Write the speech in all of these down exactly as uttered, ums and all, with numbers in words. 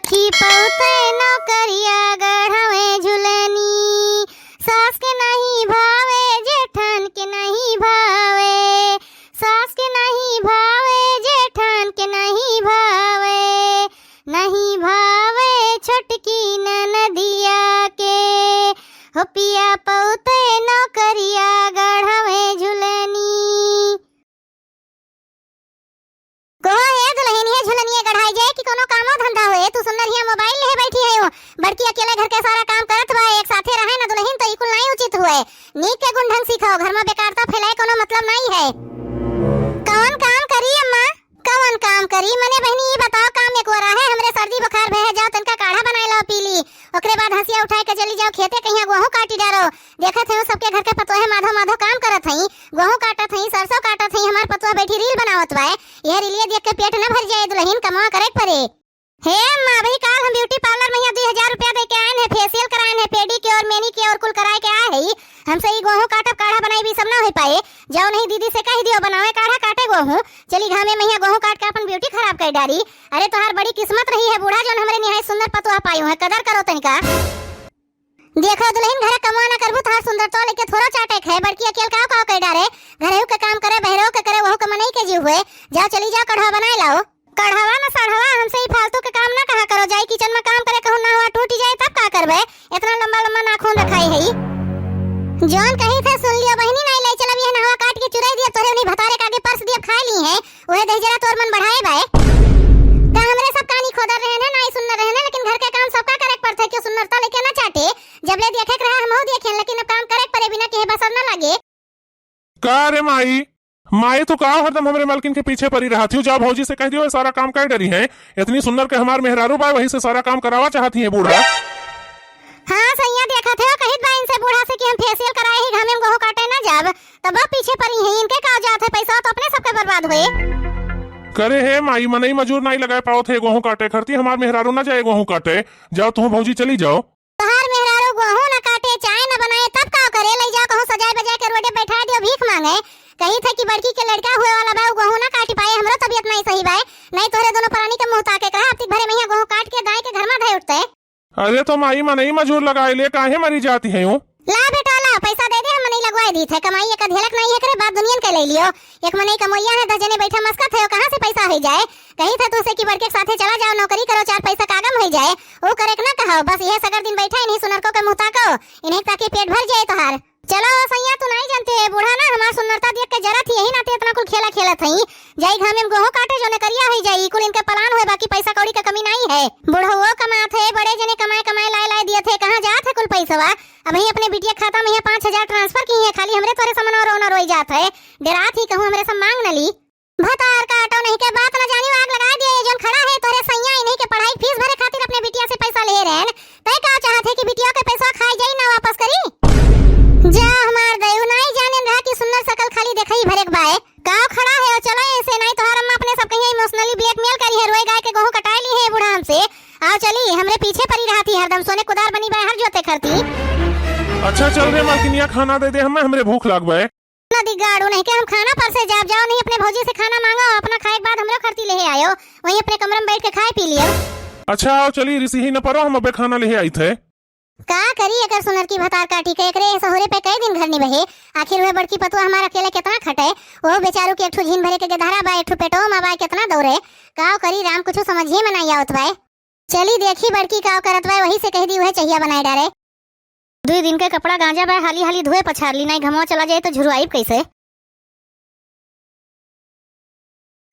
कि पउते नौकरिया गढ़वे झुलनी, सास के नहीं भावे, जेठन के नहीं भावे, सास के नहीं भावे, जेठन के नहीं भावे, नहीं भावे छोटकी ननदिया के, हो पिया पउते नौकरिया गढ़वे झुलनी। कहो हे दुलहिन, हे झुलनिया गढ़ाई जाए कि कोनो कामो धंधा होए? तू सुंदर हिया मोबाइल लेहे बैठी है हो। बड़की अकेले घर के सारा काम करत बा, एक साथे रहे ना दुलहिन, तो ई कुल नाई उचित हुए। नीक के गुण ढंग सीखो, घर में बेकारता फैलाए कोनो मतलब नाई है। कवन काम करी अम्मा? कवन काम करी? मने बहिनी, ई बताओ, काम एक ओरा है, हमरे सर्दी बुखार भय है, जाओ तनका काढ़ा बनाए लाओ, पी ली। ओकरे बाद हंसिया उठाए के चली जाओ खेते, कहिया गोहूं काटी डारो। देखत हई सबके घर के पतोहे माधो माधो काम करत हई, गोहूं काटत हई, सरसों काटत हई, हमार पतोह बैठी रील बनावत बाए। यह रीलिया देख के पेट न भर जाए दुलहिन, कमवा करे के परे। हे अम्मा, अबही काल हम ब्यूटी पार्लर में यहाँ दुई हजार रुपया दे के आएन है, फेशियल कराएन है, पेडीक्योर, मैनीक्योर कुल कराए के आए है। हमसे ई गोहूं काटब, काढ़ा बनाई भी सब ना हो पाए। जाओ नहीं दीदी से कह दियो बनावे काढ़ा, काटे गोहूं। चली घामे में यहाँ गोहूं काट के अपन ब्यूटी खराब कर डारी। अरे तोहार बड़ी किस्मत रही है बूढ़ा, जौन हमरे निहाय सुंदर पतोह पायो है, कदर करो तनिका। देखो दुलहिन, घरे कमवा ना करबू, तोहार सुंदरता लेके थोड़ा चाटे के है। बड़की अकेल काव काव कह डारे, घरेहू के काम करे, बहरेहू के करे, वहू के मनई के जीव हुए। जाओ चली जाओ, कढ़वा बनाए लाओ। कढ़वा न सढ़वा, हमसे ई फालतू के काम ना कहा करो। जाई किचन में काम करे कहूँ, नहवा टूट जाए तब का करबे? इतना लंबा लंबा नाखून रखाई है। जौन कही थे सुन लियो बहिनी, नहीं लाई चलब, यह नहवा काट के चुराई दिया, तोरे उन्हीं भतारे के आगे परस दिया, खाए ली है। वह दहिजरा तोर मन बढ़ाए बाए। का हमरे सब कानी खोदर रहे हैं, नाई सुनर रहे हैं, लेकिन घर के काम सबका करे के पड़थे, क्यों सुनरता लेके ना चाटे। जब ले देखे के रहा हमहू देखेन, लेकिन अब काम करे के पड़े, बिना कहे बसर ना लागे। का रे माई, माई तू का हरदम हमरे मालकिन के पीछे पड़ी रहत हियो? जा भौजी से कह दियो, ये सारा काम कर डरी है। इतनी सुंदर के हमार मेहरारू बा, वही से सारा काम करावा चाहत ही है बूढ़ा। हाँ सैया, देखत है, कहित बा इनसे बूढ़ा से कि हम फेशियल कराए ही घामे में गोहूं काटे ना जाब, तब अब पीछे पड़ी है। इनके का जात है, पैसा तो अपने सबके बर्बाद हुए। करे हे माई, मनई मजूर नाई लगाए पावत है गोहूं काटे खरती, हमार मेहरारू ना जाए गोहूं काटे। जाओ तुम भौजी चली जाओ। तोहार मेहरारू गोहूं ना काटे, चाय ना बनाए, तब का करे? ले जाओ कहूँ सजाए बजाए के रोडे बैठा दियो, भीख मांगे। कही थे कि बड़की के लड़का हुए वाला बा, उ गोहूं ना काटी पाए, हमरो तबियत नहीं सही बाए। नहीं तोहरे दोनों प्राणी के मुंह ताके कहा, अब तक भरे में यहाँ गोहूं काट के दाई के घर में धए उठते। अरे तो माई मनई मजूर लगाए ले, काहे मरी जाती है यूं? ला बेटा ला, पैसा दे दे, हम मनई लगवाए दी थे। कमाई एक अधेलक नहीं है करे, बाप दुनियन के ले लियो। एक मनई कमोइया है, दस जने बैठा मस्का थे, कहाँ से पैसा हो जाए? कही था तुझसे कि बड़के के साथे चला जाओ, नौकरी करो, चार पैसा कागम हो जाए। वो करे के ना कहो, बस यह सगर दिन बैठा इन्हीं सुनरको के मुंह ताको, इन्हें ताकि पेट भर जाए तोहार। चलो सैया, तू नहीं जानते, बूढ़ा ना हमार सुंदरता देख के जरा थी, यही नाते इतना कुल खेला खेलत हई। जाई घामे में गोहूं काटे, जोने करिया हो जाई, कुल इनके पलान हुए, बाकी पैसा कौड़ी का कमी नहीं है। बूढ़ो कमात है, बड़े जने कमाए कमाए लाए लाए दिए थे, कहाँ जात है कुल पैसवा? अब ही अपने बिटिया खाता में यहाँ पाँच हजार ट्रांसफर की है, खाली हमरे तोरे समन और ओनर रोई जात है। डरात ही कहूँ हमरे सब मांग न ली। भतार काटो नहीं के बात न जानी, आग लगा दिए। ये जोन खड़ा है तोरे सैया, इन्हीं के पढ़ाई फीस भरे खातिर अपने बिटिया से पैसा ले रहन। तय का चाहत है कि बिटिया के पैसा खाए जाई ना वापस करी? जा हमार दयू, नाई जाने रहा कि सुंदर सकल खाली देखई भरे के बाए। काव खड़ा है, चलो ऐसे, नाई तोहार अम्मा अपने सब कहीं इमोशनली ब्लैकमेल करी है, रोए गाय के गोहूं कटाए ली है बूढ़ा हमसे। आओ चली, हमरे पीछे पड़ी रहती हरदम, सोने कुदार बनी बाए हर जोते खरती। अच्छा चल रे मालकिनिया, खाना दे दे हमें, हमरे भूख लाग बाए। ना दिगाड़ू नहीं के हम खाना पर से जाब, जाओ नहीं अपने भौजी से खाना मांगो, अपना खाए के बाद हमरो खरती लेहे आयो, वहीं अपने कमरे में बैठ के खाए पी लियो। अच्छा आओ चली, रिसी ही न परो, हम अबे खाना लेहे आई थे। का करी अगर सुनर की भतार काटी के, एकरे सहुरे पे कई दिन घर निबहे। आखिर वह बड़की पतुआ हमार अकेले कितना खटे, वो बेचारू के एक ठो झीन भरे के गधारा बा, एक ठो पेटो में बा, कितना दौड़े। काव करी राम, कुछ समझिए में नहीं आवत बाए। चली देखी बड़की काव करत बाए, वही से कह दी वह चहिया बनाए डारे। दुई दिन के कपड़ा गांजा बा, हाली हाली धोए पछार ली, नाई घमवा चला जाए तो झुरवाइब कैसे?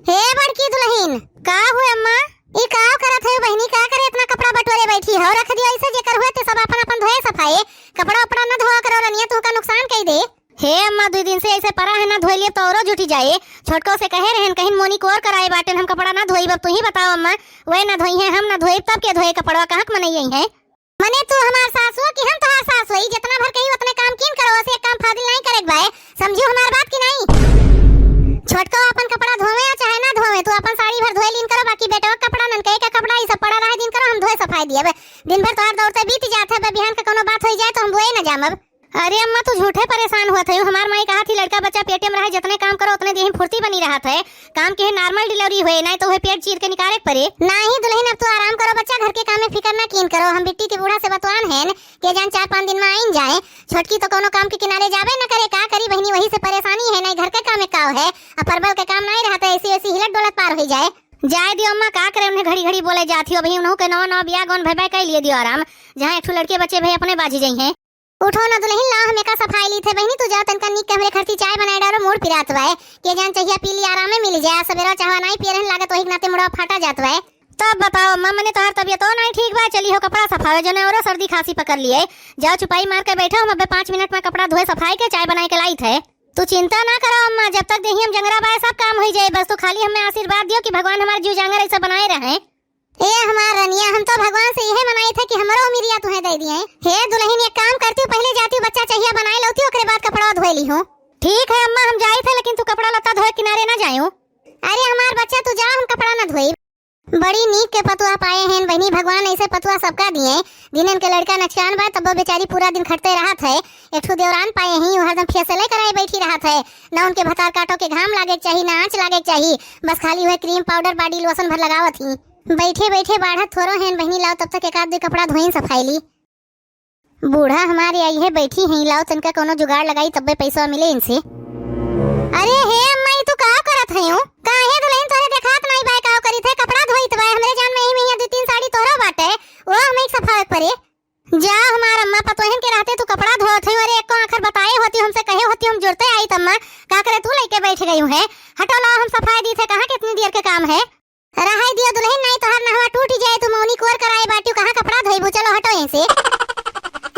हे बड़की दुलहिन, का हुए अम्मा? ई का करत है बहिनी, का करे इतना कपड़ा बटोरे बैठी हो? रख दियो ऐसे, जेकर हुए ते सब अपन अपन धोए सफाए। कपड़ा उपड़ा न धोआ करो रनिया, तू का नुकसान कई दे। हे अम्मा, दुई दिन से ऐसे परा है, ना धोए लिए तो औरो जुटी जाए। छोटको से कहे रहन, कहीं मोनी कोर कराए बाटेन, हम कपड़ा ना धोइब। अब तू ही बताओ अम्मा, वे ना धोई है, हम ना धोइब, तब के धोए कपड़वा, कहाँ के मनई है? मने तू हमार सास हो कि हम तोहार सास होई? जितना भर कही उतने काम कीन करो, उसे एक काम फाजिल नहीं करे के बाए। समझियो हमार बात कि नहीं? छोटको अपन कपड़ा धोवे या चाहे ना धोवे, तू अपन साड़ी भर धोए लीन करो, बाकी बेटवा के कपड़ा, ननकई के कपड़ा, ई सब पड़ा रहे दिन करो, हम धोए सफाई दिए। अब दिन भर तोहार दौड़ते बीत जात है, अब बिहान के कोनो बात होई जाए तो हम बोए ना जाम अब। अरे अम्मा, तू झूठे परेशान होत हयू। हमार माई कहत ही, लड़का बच्चा पेटे में रहे, जतने काम करो, उतने देही फुर्ती बनी रहत है। काम के है normal delivery होए, नाहीं तो उहे पेट चीर के निकारे के परे। नाहीं दुलहिन, अब तू आराम करो बच्चा, घर के काम में फिकर ना कीन करो। हम बिट्टी के बूढ़ा से बतवान हैं, के जान चार पाँच दिन में आइन जाए। छोटकी तो कौनो काम के किनारे जाबे न करे, का करी बहिनी, वही से परेशानी है, नाहीं घर के काम में काव है। अब परबल के काम नाहीं रहत है, ऐसी वैसी हिलत डोलत पार होइ जाए। जाए दियो अम्मा, का करे, उन्हें घड़ी घड़ी बोले जात ही। अबहीं उन्हों के नवा नवा बियाह गौन भय भय कइ लिए दियो आराम, जहाँ एक ठो लड़के बच्चे भय अपने बाझी जइहें। उठो ना दुलहिन, लाओ हम एका सफाई लीत है। बहिनी तू जाओ, तनका नीक के हमरे खरती चाय बनाए डारो, मूड़ पिरात बाए। के जान चहिया पी ली, आरामे मिल जाए। सबेरवा चहवा नाहीं पिए रहन, लागत वही के नाते मुड़वा फाटा जात बाए। तब बताओ अम्मा, मने तोहार तबियतो नाहीं ठीक बा, चली हो कपड़ा सफावे, जने औरो सर्दी खांसी पकड़ लिए। जाओ चुपाई मार के बैठो, हम अबे पाँच मिनट में कपड़ा धोए सफाई के चाय बनाए के लाइत है। तू चिंता ना करो अम्मा, जब तक देही हम जंगरा बाए सब काम होइ जाए, बस तू खाली हमें आशीर्वाद दियो कि भगवान हमार जीव जांगर ऐसा बनाए रहे। ए हमार रनिया, हम तो भगवान से इहे मनाइत है कि हमरो उमिरिया तुहे दे दिए। हे दुलहिन, एक काम करती हूँ, पहिले जाती हूँ, बच्चा चहिया बनाए लौती, ओकरे बाद कपड़ा धोए ली हूँ। ठीक है अम्मा, हम जाइत है, लेकिन तू कपड़ा लत्ता धोए किनारे ना जायू। अरे हमार बच्चा, तू जा, हम कपड़ा ना धोई। बड़ी नीक के पतुआ पाए हैं बहिनी, भगवान ऐसे पतुआ सबका दिए। दिनन के लड़का नचकान बा, तब्बो बेचारी पूरा दिन खटते रहत है। एक ठो देवरान पाए हैं, वो हरदम facial कराए बैठी रहत है। ना उनके भतार काटो के घाम लागे के चाही, ना आँच लागे के चाही, बस खाली वह cream powder body lotion भर लगावत ही। बैठे बैठे बाढ़त थोरो हैं बहिनी, लाओ तब तक एक आध दो कपड़ा धोइन सफाई ली। बूढ़ा हमारे आई है, बैठी हैं, लाओ तनका कौनो जुगाड़ लगाई, तब्बे पैसा मिले इनसे। अरे हे अम्मा, ई तू का करत हयो? काहे दुलहिन, तोरे देखात नाई बाय काव करित है? कपड़ा धोइत बाय, हमरे जान में यही महीना दू तीन साड़ी तोरो बाटे, वो हमें एक सफावे परे। जा हमार अम्मा, पतोहन के रहते तू कपड़ा धोत हयो। अरे एको आखर बताए होती, हमसे कहे होती, हम जुरते आइत अम्मा, का करे तू लइके बैठ गई है? हटो लाओ, हम सफाई दीत है, कहाँ कितनी देर के काम है? रहाई दियो दुलहिन, नाई तोहार नहवा टूट जाए, तू मौनी कोर कराए बाटियो, कहाँ कपड़ा धोइबू? चलो हटो यहीं से।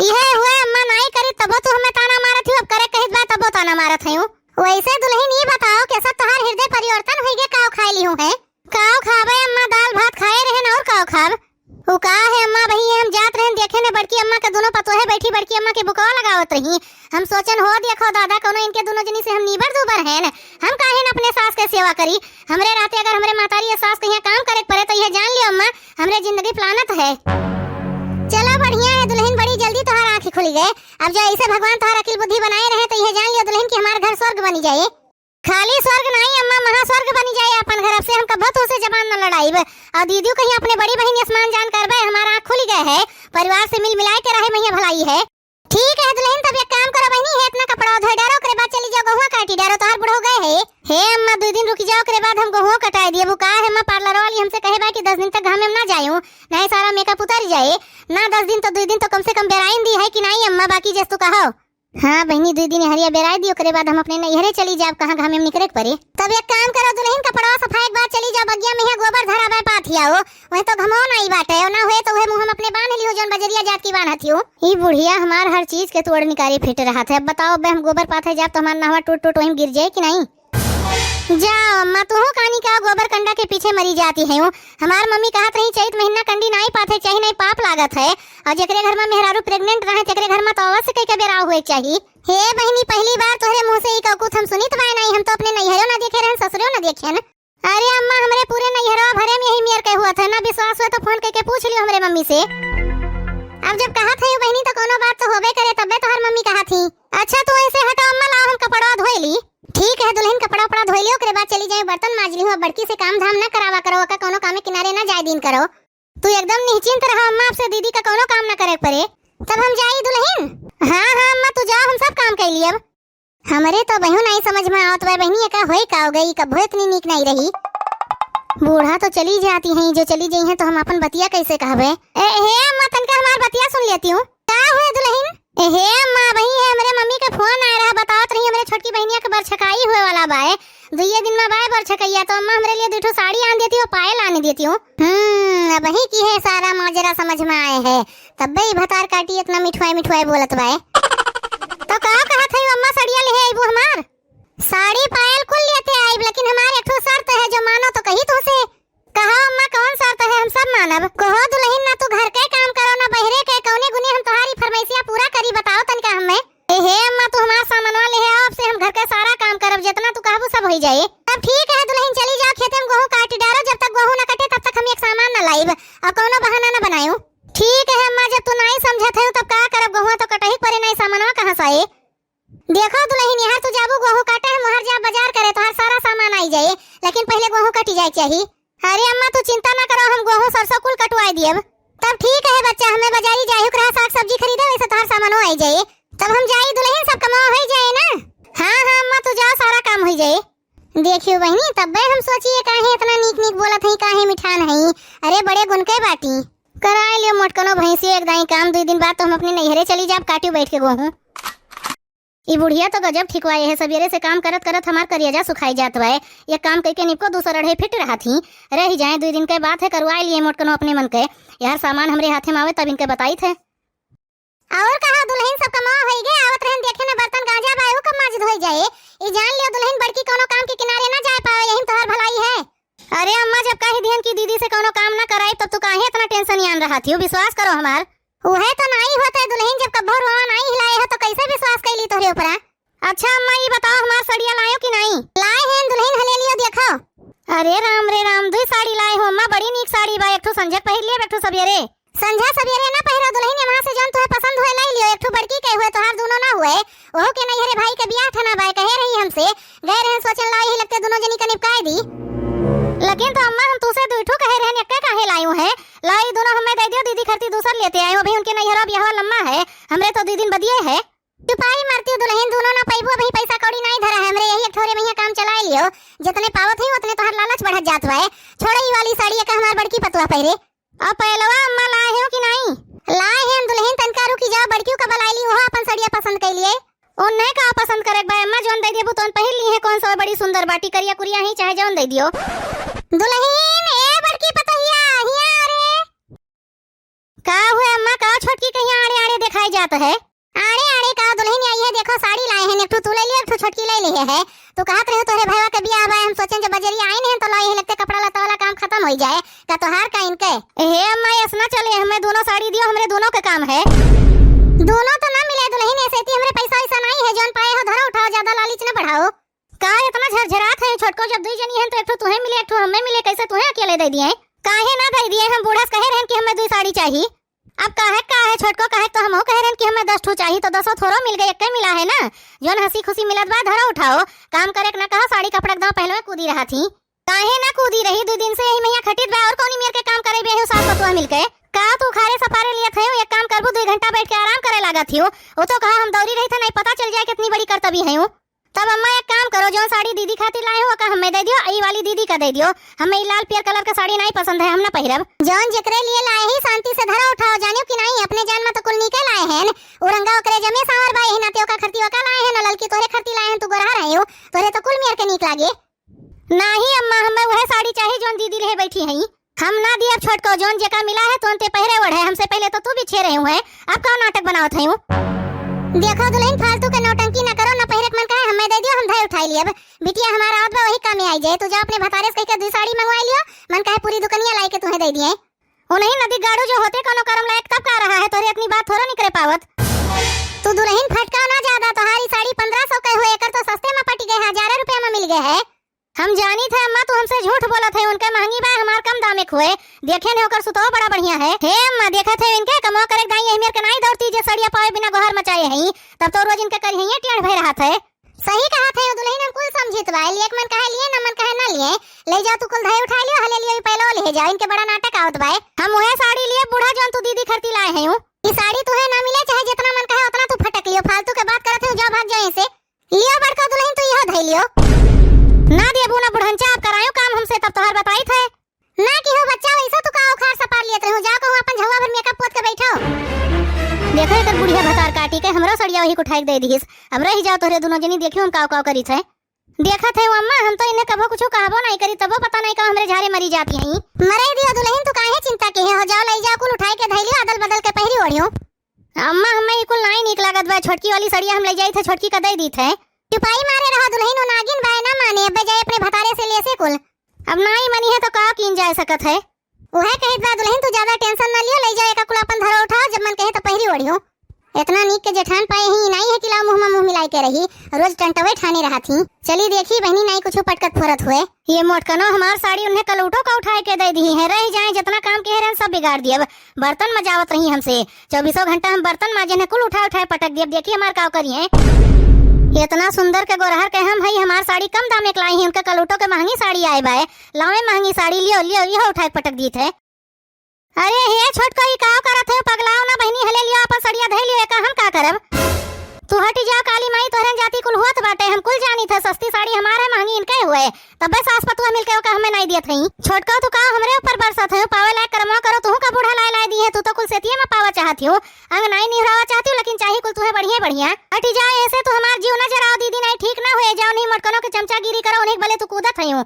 इहे हुए अम्मा, नाई करी तबो तू हमें ताना मारत हियो, अब करे कहित बा तबो ताना मारत हयो। वैसे दुलहिन ई बताओ कि सब तोहार हृदय परिवर्तन हुई गे, काव खाए ली हूँ है? काव खाबे अम्मा, दाल भात खाए रहन और काव खाब? उ का है अम्मा, वही हम जात रहन देखे ने बड़की अम्मा के दोनों पतोहे बैठी बड़की अम्मा के बुकवा लगावत रही। हम सोचन हो देखो दादा, कौनो इनके दोनों जनी से हम नीबर दूबर हैं, हम काहे न अपने सास के सेवा करी। हमरे रहते अगर हमरे महतारी या सास के यहाँ काम करे के परे तो यह जान लियो अम्मा, हमरे जिंदगी प्लानत है। चलो बढ़िया है दुलहिन, बड़ी जल्दी तोहार आँखी खुली गए। अब जो ऐसे भगवान तोहार अकिल बुद्धि बनाए रहे तो यह जान लियो दुलहिन कि हमार घर स्वर्ग बनी जाए। खाली स्वर्ग नाई अम्मा, महास्वर्ग बनी जाए अपन घर। अब से हम कब्बो तोसे जबान न लड़ाइब। और दीदी कहीं अपने बड़ी बहिन असमान जान करबे, हमार आँख खुली गए है। परिवार से मिल मिलाए के रहे मैया भलाई है। ठीक है दुलहिन, तब एक काम करो बहिनी, है इतना कपड़ा धोए डारो, ओकरे बाद चली जाओ गहुआ काटी डारो, तोहार बुढ़ऊ गए है। हे अम्मा, दो दिन रुकी जाओ, ओकरे बाद हम गहुआ कटाए दिए। वो का है अम्मा, parlour वाली हमसे कहे बा कि दस दिन तक घामे में ना जायूं, नहीं सारा makeup उतर जाए। ना दस दिन तो दो दिन तो कम से कम बेराइन दी है कि नाई अम्मा, बाकी जस तू कहो। हाँ बहिनी, दो दिन हरिया बेराए दी, ओकरे बाद हम अपने नैहरे चली जाब, कहाँ घामे में निकरे के परे। तब एक काम करो दुलहिन, कपड़वा सफाए के बाद चली जाओ बगिया में, यहाँ गोबर धरावे पाथिया हो। वहीं तो घमो नाई बाटे, और ना हुए तो वह मुँह हम अपने बांध ली हो, जौन बजरिया जात की बांधत ही हो। ई बुढ़िया हमार हर चीज के तोड़ निकारी फिट रहत है। अब बताओ, अबे हम गोबर पाथे जाब तो हमार नहवा टूट टूट वहीं गिर जाए कि नहीं? जाओ अम्मा, तू कानी का गोबर कंडा के पीछे मरी जाती है हो। हमार मम्मी कहत रही, चैत महीना कंडी नाई पाथे चाही, नहीं पाप लागत है। और जेकरे घर में मेहरारू pregnant रहे, तेकरे घर में तो अवश्य कई के बेराव हुए के चाही। हे बहिनी, पहली बार तोहरे मुँह से ई कौकुत हम सुनित बाय नहीं, हम तो अपने नैहरो ना देखे रहन, ससुरो ना देखेन। अरे अम्मा, हमरे पूरे नैहरवा भरे में यही मेर के हुआ था, ना विश्वास हुआ तो फोन करके पूछ लियो हमरे मम्मी से। अब जब कहत है बहिनी तो कोनो बात तो होबे करे, तबे तोहर मम्मी कहत ही। अच्छा तू ऐसे हटो अम्मा, लाओ हम कपड़वा धोए ली। ठीक है दुलहिन, कपड़ा उपड़ा धोए लियो, ओकरे बाद चली जाए बर्तन माज ली हूँ। अब बड़की से काम धाम ना करावा करो, ओका कोनो कामे किनारे ना जाए दिन करो। तू एकदम निश्चिंत रहा अम्मा, अब से दीदी का कोनो काम ना करे परे। तब हम जाई दुलहिन। हाँ हाँ अम्मा, तू जाओ, हम सब काम कर लियब। हमरे तो बहू नहीं समझ में आवत बा बहिनी, एका होए का हो गई, कब्बो इतनी नीक नहीं रही। बूढ़ा तो चली जाती हैं, जो चली गई हैं तो हम अपन बतिया कैसे कहबे? ए, हे अम्मा, तनका हमार बतिया सुन लेती हूँ। का हुए दुलहिन? ए, हे अम्मा, वही है, हमरे मम्मी के फोन आए रहा, बतावत रही हमरे छोटकी बहिनिया के बरछकाई हुए वाला बाए, दुइये दिन में बाए बरछकैया, तो अम्मा हमरे लिए दू ठो साड़ी आन देती हो, पायल आने देती हूँ। हम्म, अब वही की है सारा माजरा समझ में आए है, तब्बे ही भतार काटी इतना मिठुआई मिठुआई बोलत बाए। तो का कहत है अम्मा, सड़िया ले आइबू हमार? साड़ी पायल कुल लेते आइब, लेकिन हमार एक ठो शर्त है, जो मानो तो कही तुमसे। कहो अम्मा, कौन शर्त है? हम सब मानब। कहो दुलहिन, ना तू घर के काम करो, ना बहरे के, कौने गुने हम तुम्हारी फरमाइशिया पूरा करी, बताओ तनिका हमें। ए हे अम्मा, तू हमार सामानवा ले आओ, अब से हम घर के सारा काम करब, जितना तू कहबू सब होई जाए। तब ठीक है दुलहिन, चली जाओ खेते में गोहूँ काट डारो, जब तक गोहूँ ना कटे तब तक हम एक सामान ना लाइब और कौनो बहाना ना बनायो। ठीक है अम्मा, जब तू नाई समझत है तब का करब, गोहुआ तो कटही परे, नाई सामानवा कहाँ से आए। देखो दुलहिन, यहाँ तू जाबू गोहूँ काटे, हम वहाँ जाब बजार करे, तोहार सारा सामान आई जाए, लेकिन पहिले गोहूँ कटी जाए चाही। अरे अम्मा, तू चिंता ना करो, हम गोहूँ सरसों कुल कटवाई दियब। तब ठीक है बच्चा, हमें बजारी जाए के रहा साग सब्जी खरीदे, वैसे तोहार सामानो आई जाए। तब हम जाई दुलहिन, सब कमवा होई जाए ना। हाँ, हाँ अम्मा, तू जाओ, सारा काम होई जाए। देखियो बहिनी, तब्बे हम सोचिए काहे इतना नीक नीक बोलत हई, काहे मिठान हई। अरे बड़े गुन के बाटी। कराए लियो मोटकनो भैंसी एक दाई काम, दुई दिन बाद तो हम अपने नैहरे चली जाब, काटियो बैठ के गोहूँ। ई बुढ़िया तो गजब ठिकवाए है, सबेरे से काम करत करत हमार करियजा सुखाई जात बाए। एक काम कइके निपको दूसर अढ़े फिट रहा थी, रह जाए दुई दिन के बात है, करवाए लिए मोटकनो अपने मन के। यार सामान हमरे हाथे में आवे तब इनके बताई थे। और कहा दुलहिन, सब कमवा होई गे, आवत रहन देखे न बर्तन गांजा बा, ऊ कब माज धोई जाए। ई जान लियो दुलहिन, बड़की कौनो काम के किनारे ना जाए पावे, यही में तोहार भलाई है। अरे अम्मा, जब कह दिहन कि दीदी से कौनो काम ना कराई, तब तू काहे इतना टेंशन यान रहा थी? विश्वास करो हमार। उहे तो नाई होते दुलहिन, जब कब्बो रोआ नाई हिलाए हो तो कैसे विश्वास कैली तोहरे ऊपरा? अच्छा अम्मा, ई बताओ हमार सड़िया लायो कि नाई? लाए हैं दुलहिन, हले लियो देखो। अरे राम रे राम, दुई साड़ी लाए हो अम्मा, बड़ी नीक साड़ी बा, एक ठो संझक पहिर लियो, एक ठो सबेरे। संझा सबेरे ना पहिरो दुलहिन, वहाँ से जौन तुहे पसंद हुए लाई लियो, एक ठो बड़की के हुए, तोहार दोनों ना हुए। ओहू के नैहरे भाई के बियाह ठना बाय, कहे रही हमसे, गए रहन सोचन लाई ही लगते दोनों जनी का निपकाए दी। लेकिन तो अम्मा हम तुसे दुई ठो कहे रहन, एक्के काहे लायू है? लाई दोनों हमें दे दियो, दीदी खरती दूसर लेते आए हो, अभी उनके नैहरा बियाहवा लम्मा है, हमरे तो दुई दिन बदिये है। चुपाई मरती दुलहिन, दोनों ना पैबो, अभी पैसा कौड़ी नाई धरा है हमरे, यही एक ठोरे में ही काम चलाए लियो, जितने पावत ही उतने तोहार लालच बढ़त जात बाय। छोड़ो ई वाली साड़ी, एक हमार बड़की पतुआ पहिरे। अब पहलवा अम्मा लाए हो कि नाई? लाए हैं दुलहिन, तनका रुकी जाओ, बड़कियों का बलाई ली, वह अपन सड़िया पसंद कर लिए। उन्हें का पसंद करे बा अम्मा, जौन दे देबू तौन पहिर ली है, कौन सा बड़ी सुंदर बाटी, करिया कुरिया ही चाहे जौन दे दियो। दुलहिन, ए बड़की पतोहिया, हिया रे। का हुए अम्मा, का छोटकी कहिया आड़े आड़े देखाई जात है? आड़े आड़े का दुलहिन, आई है, देखो साड़ी लाए हैं, एक ठो तू ले लियो, एक ठो छोटकी ले लिए है। तू कहत रहे तोहरे भैया के बियाह बा, हम सोचें जब बजरिया आइन हैं तो लाई है, लगते कपड़ा लत्ता वाला काम खत्म हो जाए। का तोहार का इनके? हे अम्मा, ऐस ना चले, हमें दोनों साड़ी दियो, हमरे दोनों के काम है। दोनों तो ना मिले दुलहिन, ऐसे थी हमरे पैसा वैसा नाई है, जौन पाए हो धरो उठाओ, ज्यादा लालच ना बढ़ाओ। का इतना झरझरात है छोटको, जब दुई जनी हैं तो एक ठो तुहे मिले, एक ठो हमें मिले, कैसे तुहे अकेले दे दिए? काहे ना दे दिए, हम बूढ़ा से कहे रहन कि हमें दुई साड़ी चाही। अब काहे का है छोटको, काहे तो हमहू कहे रहन कि हमें दस ठो चाही, तो दसो थोड़ो मिल गए, एक्के मिला है ना। जौन हंसी खुशी मिलत बा, धरो उठाओ, काम करे के ना कहो, साड़ी कपड़ा के दाव पहले कूदी रहा थी। काहे ना कूदी रही, दुई दिन से यही मैया खटित बा, और कौनी मेर के काम करे बे हो सास पतुआ मिलके? का तू खारे सपारे लियत है, एक काम करबू, दुई घंटा बैठ के आराम करे लागत हियो। वो तो कहा हम दौरी रही थे, नहीं पता चल जाए कितनी बड़ी करतबी है। तब अम्मा एक काम करो, जौन साड़ी दीदी खातिर लाए हो, ओका हमें दे दियो, ई वाली दीदी का दे दियो। हमें ई लाल पियर कलर का साड़ी नहीं पसंद है, हम ना पहिरब। जौन जेकरे लिए लाए ही, शांति से धरा उठाओ, जानियो कि नहीं, अपने जान में तो कुल नीके लाए हैं। उ रंगा ओकरे जमे सांवर बा, यही नाते ओका खरती ओका लाए हैं, ना ललकी तोहरे खरती लाए हैं, तू गोरहा रहे हो, तोहरे तो कुल मेर के नीक लागे। नाही अम्मा, हमें वह साड़ी चाही जौन दीदी लेहे बैठी हई। हम ना दियब छोटको, जौन जेका मिला है तोन ते पहिरे ओढ़े, हमसे पहिले तो तू बिछे रहे हुए, अब कौन नाटक बनावत है? देखो दुलहिन, फालतू के नौटंकी ना करो, ना पहिरे के मन कहे हमें दे दियो, हम धै उठाई लियब। बिटिया हमारा आवत बा, वही कामे आई जाए। तू जा अपने भतारे से कह के दुई साड़ी मंगवाई लियो, मन कहे पूरी दुकनिया लाई के तुम्हें दे दिए। ओ नहीं नदी गाड़ू जो होते कोनो करम लायक तब का रहा है, तोरे इतनी बात थोड़ो निकरे पावत। तू दुलहिन फटका ना ज्यादा, तोहारी साड़ी पन्द्रह सौ के हुए, एकर तो सस्ते में पटी गए, हजारे रुपया में मिल गए है। हम जानी थे अम्मा, तू हमसे झूठ बोलत है, उनके महंगी बा, हमार कम दामे खुए। देखे ने ओकर सुतवा बड़ा बढ़िया है। हे अम्मा, देखत है इनके कमवा करे दाई, यही मेर के नाई दौड़ती जे सड़िया पावे बिना गोहार मचाए है, तब तो रोज इनके करी है टेढ़ भय रहत है। सही कहत है दुलहिन, हम कुल समझित बा, लिए के मन कहे लिए, ना मन कहे ना लिए। ले जा तू कुल धै उठा लियो, हले लियो, ई पहले ले जा, इनके बड़ा नाटक आवत बा। हम वह साड़ी लिए बूढ़ा जौन तू दीदी खरती लाए हैं। ई साड़ी तुहे ना मिले, चाहे जितना मन कहे उतना तू फटक लियो, फालतू के बात करत है, जाओ भाग जाओ यहाँ से। लियो बड़का दुलहिन, तू इहो धइ लियो। ना देबू ना बुढ़नचा, अब करायो काम हमसे, तब तोहार बताई थे। ना कि हो बच्चा, वैसा तू का उखाड़ सपार लियत रहू, जा कहूँ अपन झउआ भर मेकअप पोत के बैठो। देखो एकर बुढ़िया भतार काटी के हमरो सड़िया वही उठाई के दे दिहिस। अब रही जाओ तोहरे दुनो जनी, देखियो हम काव काव करी थे। देखत है अम्मा, हम तो इन्हें कभो कुछ कहबो नहीं करी, तबो पता नहीं का हमरे झारे मरी जाती हैं। मरे दियो दुलहिन, तू काहे चिंता के हो, जाओ ले जाओ कुल उठाई के धइ लियो, अदल बदल के पहिरी ओढ़ियो। अम्मा, हमें ई कुल नाई नीक लागत बा। छोटकी वाली सड़िया हम ले जाई थे, छोटकी का दे दी थे। चुपाई मारे रहो दुलहिन, उ नागिन बा, ना माने, अब जाए अपने भतारे से ले से कुल। अब नाई मनी है तो का कीन जाए सकत है? उहे कहित बा दुलहिन, तू ज्यादा टेंशन ना लियो, ले जाओ एका कुल अपन धरो उठाओ, जब मन कहे तो पहिरी ओढ़ियो। एतना नीक के जेठान पाए ही, नाई है कि लाओ मुँह मा मुँह मिलाए के रही, रोज टंटवे ठाने रहत ही। चली देखी बहिनी, नाई कुछ पटकत फोरत हुए। ये मोटकनो हमार साड़ी उन्हें कलूटो का उठाए के दे दिही है, रहि जाए, जेतना काम किहे रहन सब बिगाड़ दियब। बर्तन मजावत रही हमसे, चउबीसों घंटा हम बर्तन माजे, इन्हें कुल उठाए उठाए पटक दियब, देखी हमार काव करिहैं। एतना सुंदर के गोरहर के हम हई, हमार साड़ी कम दामे के लाई ही, उनके कलूटो के महँगी साड़ी आए बाए, लावे महँगी साड़ी, लियो लियो, इहो उठाए पटक दीत है। अरे हे छोटको, ई काव करत है, पगलाओ ना बहिनी, हले लियो आपन सड़िया धइ लियो, एका हम का करब? तू हटि जाओ काली माई, तोहरे जाति कुल होत बाटे, हम कुल जानित है, सस्ती साड़ी हमार है, महँगी इनके हुए, तब्बे सास पतुआ मिलके ओका हमें नाई दियत हई। छोटको तू काव हमरे ऊपर बरसत है, पावे लायक करमवा करो, तुहू का बूढ़ा लाए लाए दिहे, तू तो कुल सेतिये मा पावा चाहत हियो, अंग नाई निहुरावा चाहत हियो, लेकिन चाही कुल तुहे बढ़िया बढ़िया। हटि जाओ, ऐसे तू हमार जीव न जराओ दीदी, नाई ठीक ना हुए जाओ, नहीं मोटकनो के चमचागिरी करो, उन्हीं के बले तू कूदत हइयो।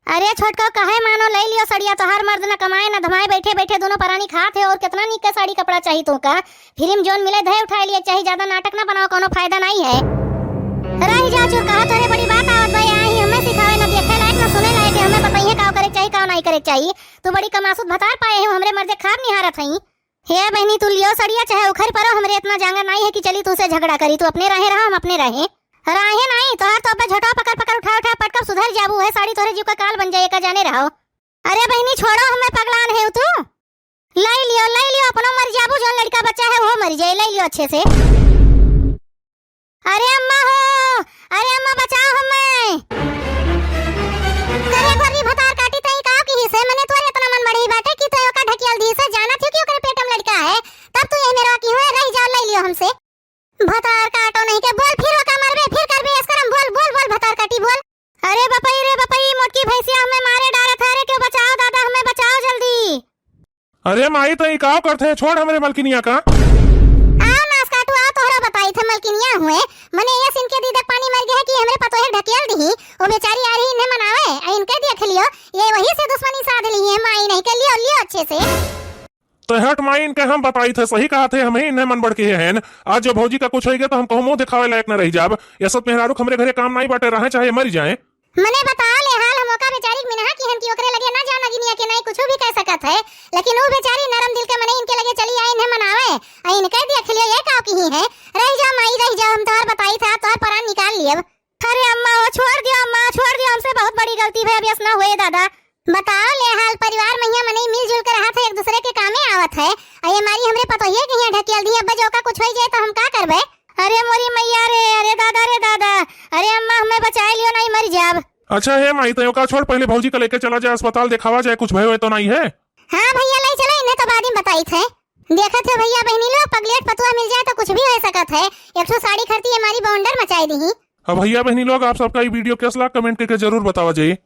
अरे छोटको, काहे मानो, लइ लियो सड़िया, तोहार मर्द न कमाए न धमाए, बैठे बैठे दुनो परानी खात है, और केतना नीक के साड़ी कपड़ा चाही तोहका? फिरिम जौन मिले धए उठाए लिए चाही, ज्यादा नाटक ना बनाओ, कौनो फायदा नाई है। रहि जा चुर, कहा तोरे बड़ी बात आवत बा, यहाँ ही हमें सिखावे, न देखे लायक न सुने लायक है, हमें बताइए काव करे चाही, काव नाई करे चाही। तू बड़ी कमासुत भतार पाए हो, हमरे मर्दे खाब निहारत हई। हे बहिनी, तू लियो सड़िया चाहे उखरि परो, हमरे एतना जांगर नाई है कि चली तूसे झगड़ा करी। तू अपने राहे रहा, हम अपने राहे। राहे नाई, तोहार तो अब्बे झोटवा पकड़ पकड़ उठा उठा पटकब, सुधर जाबू, है साड़ी तोहरे जीव का काल बन जाए, का जाने रहो। अरे बहिनी, छोड़ो, हमें पगलान है तू। लइ लियो, लइ लियो, अपनो मरि जाबू, जौन लड़िका बच्चा है वो मरि जाए, लइ लियो अच्छे से। अरे अम्मा हो, अरे अम्मा बचाओ हमें। करे गोरी भतार काटी तई काव किहिसे, मने तोरे एतना मन बढ़ी बाटे कि तोय ओका ढकियल दिहिसे, जानत हियो कि ओकरे पेट मा लड़िका है, तब तू यही मेरवा किहुए, रहि जाओ, लइ लियो हमसे। भतार काटो नहीं के, बोल फिर ओका मरबे, फिर करबे, एस करम, बोल, बोल, बोल, भतार काटी, बोल। अरे बपई रे बपई, मोटकी भैंसिया हमें मारे डारत है रे, केउ बचाओ दादा, हमें बचाओ जल्दी। अरे माई, तई काव करत है, छोड़ हमरे मलकिनिया का। आओ नास काटू, आओ तोहरा बताई थे मलकिनिया हुए, मने ये सिन के दीदक पानी मर गया है कि हमरे पतोहे ढकेल दिही, वो बेचारी आ रही इन्हें मनावे, आ इनके देख लियो, ये वही से दुश्मनी साध ली है, माई नहीं के लियो, लियो अच्छे से। तो हट माई, इनके हम बताई थे, सही कहा थे, हम ही इन्हें मन बढ़ के हैं। आज जो भौजी का कुछ होइगे तो हम कहूँ मुँह दिखावे लायक न रहि जाब। ये सब मेहरारू हमरे घरे काम नाई बाटे, रहे चाहे मरि जाए। मने बताओ ले हाल, हम ओका बेचारी के मिनहा किहन कि ओकरे लगे ना जाओ नगिनिया के, नाई कुछ भी कह सकत है, लेकिन वो बेचारी नरम दिल के मने इनके लगे चली आई, इन्हें मनावे, आ इनके देख लियो ये काव किही है। रहि जाओ माई, रहि जाओ, हम तोहर बताई था, तोहर परान निकाल लियब। अरे अम्मा, वो छोड़ दियो अम्मा, छोड़ दियो, हमसे बहुत बड़ी गलती भई, अब यस ना होए दादा। बताओ ले हाल, परिवार महिया मनई मिलजुल के रहत है, एक दूसरे के कामे आवत है। अरे मारी हमरे पतोहिए के हियाँ ढकेल दी, अब जो का कुछ होई जाए तो हम का करबे? अरे मोरी मैया रे, अरे दादा रे दादा, अरे अम्मा हमें बचाए लियो, नहीं मर जाब। अच्छा हे माई, तय ओका छोड़, पहले भौजी का लेके चला जाए अस्पताल, देखावा जाए, कुछ भय होए तो नहीं है। हाँ भैया, ले चलो, इन्हें तो बाद में बताई थे। देखत है भैया बहनी लोग, पगलेट पतुआ मिल जाए तो कुछ भी हो सकत है। एक ठो साड़ी खरीदी हमारी बवंडर मचाई दी। अब भैया बहनी लोग, आप सबका ये video कैसा लगा, comment करके जरूर बतावा जाइए।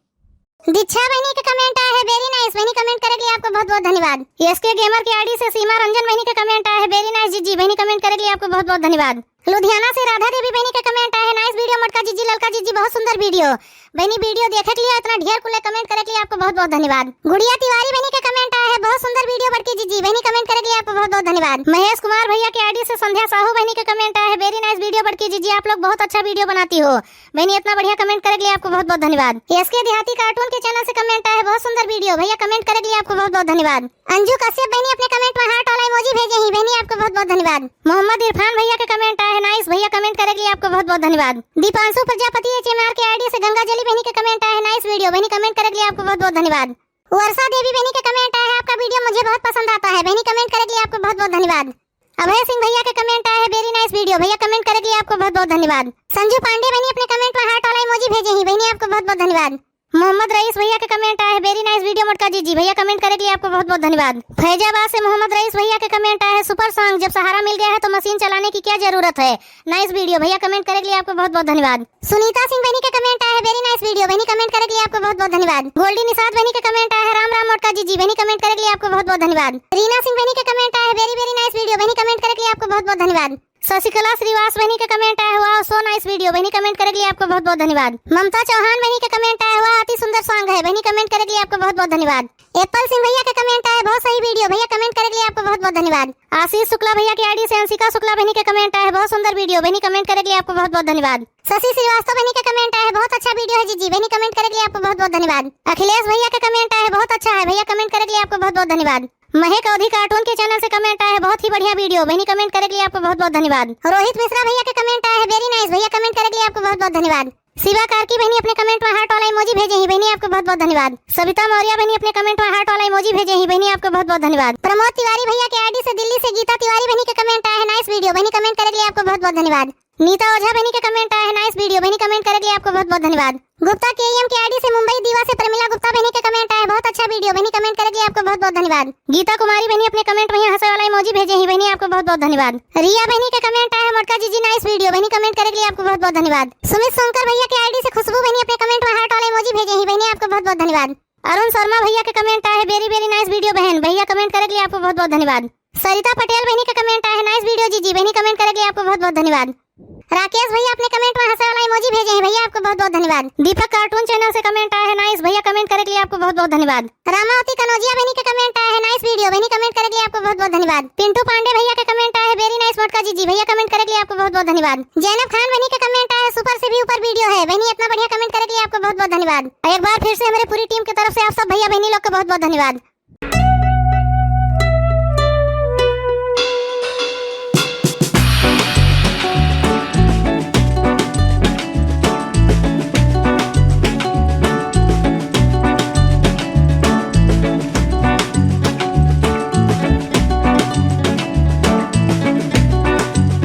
दीक्षा बहनी के comment आया है, very nice बहनी, comment करे के लिए आपको बहुत बहुत धन्यवाद। एस के गेमर के आईडी से सीमा रंजन बहनी के comment आया है, very nice जीजी बहनी, comment करे के लिए आपको बहुत बहुत धन्यवाद। लुधियाना से राधा देवी बहनी के comment आया है, nice video मोटका जीजी, ललका जीजी, बहुत सुंदर video। बहनी video देखे के लिए इतना ढेर कुले comment करे के लिए आपको बहुत बहुत धन्यवाद। गुड़िया तिवारी बहनी के comment आया है, बहुत सुंदर video बड़की जीजी बहनी, comment करे के लिए आपको बहुत बहुत धन्यवाद। महेश कुमार भैया के आईडी से संध्या साहू बहनी के comment आया है, very nice video बड़की जीजी, आप लोग बहुत अच्छा video बनाती हो। बहनी इतना बढ़िया comment करे के लिए आपको बहुत बहुत धन्यवाद। एस के देहाती cartoon के channel से comment आया है, बहुत सुंदर video भैया, comment करे के लिए आपको बहुत बहुत धन्यवाद। अंजू कश्यप बहनी अपने comment में heart वाला emoji भेजे ही बहनी, आपको बहुत बहुत धन्यवाद। मोहम्मद इरफान भैया के comment आया है, nice भैया, comment करे के लिए आपको बहुत बहुत धन्यवाद। दीपांशु प्रजापति एचएमआर के आईडी से गंगा जली बहनी के comment आया है, nice video बहनी, comment करे के लिए आपको बहुत बहुत धन्यवाद। वर्षा देवी बहनी के comment आया है, आपका video मुझे बहुत पसंद आता है बहनी, comment करे के लिए आपको बहुत बहुत धन्यवाद। अभय सिंह भैया के comment आया है, very nice video भैया, comment करे के लिए आपको बहुत बहुत धन्यवाद। संजू पांडे बहनी अपने comment में heart वाला emoji भेजे ही बहनी, आपको बहुत बहुत धन्यवाद। मोहम्मद रईस भैया के comment आया है, very nice video मोटका जीजी भैया, comment करे के लिए आपको बहुत बहुत धन्यवाद। फैजाबाद से मोहम्मद रईस भैया के comment आया है, super song, जब सहारा मिल गया है तो मशीन चलाने की क्या जरूरत है, nice video भैया, comment करे के लिए आपको बहुत बहुत धन्यवाद। सुनीता सिंह बहनी के comment आया है, very nice video बहनी, comment करे के लिए आपको बहुत बहुत धन्यवाद। गोल्डी निषाद बहनी के comment आया है, राम राम मोटका जीजी बहनी, comment करे के लिए आपको बहुत बहुत धन्यवाद। रीना सिंह बहनी के comment आया है, very very nice video बहनी, comment करे के लिए आपको बहुत बहुत धन्यवाद। शशिकला श्रीवास बहनी के comment आया है, wow so nice video बहनी, comment करे के लिए आपको बहुत बहुत धन्यवाद। ममता चौहान बहनी के comment आया है, wow अति सुंदर song है बहनी, comment करे के लिए आपको बहुत बहुत धन्यवाद। एप्पल सिंह भैया के comment आया है, बहुत सही video भैया, comment करे के लिए आपको बहुत बहुत धन्यवाद। आशीष शुक्ला भैया के आईडी से अंशिका शुक्ला बहनी के comment आया है, बहुत सुंदर video बहनी, comment करे के लिए आपको बहुत बहुत धन्यवाद। शशि श्रीवास्तव बहनी के comment आया है, बहुत अच्छा video है जीजी बहनी, comment करे के लिए आपको बहुत बहुत धन्यवाद। अखिलेश भैया के comment आया है, बहुत अच्छा है भैया, comment करे के लिए आपको बहुत बहुत धन्यवाद। महक अवधी cartoon के channel से comment आया है, बहुत ही बढ़िया video। बहनी, comment करे के लिए आपको बहुत बहुत धन्यवाद। रोहित मिश्रा भैया के comment आया है, very nice भैया, comment करे के लिए आपको बहुत बहुत धन्यवाद। शिवा कार्की बहनी अपने comment में heart वाला emoji भेजे ही बहनी, आपको बहुत बहुत धन्यवाद। सविता मौर्य बहनी अपने comment में heart वाला emoji भेजे ही बहनी, आपको बहुत बहुत धन्यवाद। प्रमोद तिवारी भैया के ID से दिल्ली से गीता तिवारी बहनी के comment आया है, nice video बहनी, comment करे के लिए आपको बहुत बहुत धन्यवाद। नीता ओझा बहनी के comment आया है, nice video बहनी, comment करे के लिए आपको बहुत बहुत धन्यवाद। गुप्ता केएम के ID से मुंबई दीवा से प्रमिला गुप्ता बहनी के comment आया है, बहुत अच्छा video बहनी, comment करे के लिए आपको बहुत बहुत धन्यवाद। गीता कुमारी बहनी अपने comment में हंसे वाला emoji भेजे ही बहनी, आपको बहुत बहुत धन्यवाद। रिया बहनी के comment आया है, मोटका जीजी nice video बहनी, comment करे के लिए आपको बहुत बहुत धन्यवाद। सुमित सोनकर भैया के ID से खुशबू बहनी अपने comment में heart वाला emoji भेजे ही बहनी, आपको बहुत बहुत धन्यवाद। अरुण शर्मा भैया के comment आया है, very very nice video बहन, भैया comment करे के लिए आपको बहुत बहुत धन्यवाद। सरिता पटेल बहनी के comment आया है, nice video जीजी बहनी, comment करे के लिए आपको बहुत बहुत धन्यवाद। राकेश भैया अपने comment में हंसे वाला emoji भेजे हैं भैया, आपको बहुत बहुत धन्यवाद। दीपक cartoon channel से comment आया है, nice भैया, comment करे के लिए आपको बहुत बहुत धन्यवाद। रामावती कनौजिया बहनी के comment आया है, nice video बहनी, comment करे के लिए आपको बहुत बहुत धन्यवाद। पिंटू पांडे भैया के comment आया है, very nice मोटका जीजी भैया, comment करे के लिए आपको बहुत बहुत धन्यवाद। जैनब खान बहनी के comment आया है, super से भी ऊपर video है बहनी, इतना बढ़िया comment करे के लिए आपको बहुत बहुत धन्यवाद। एक बार फिर से हमारे पूरी team की तरफ से आप सब भैया बहनी लोग को बहुत बहुत धन्यवाद।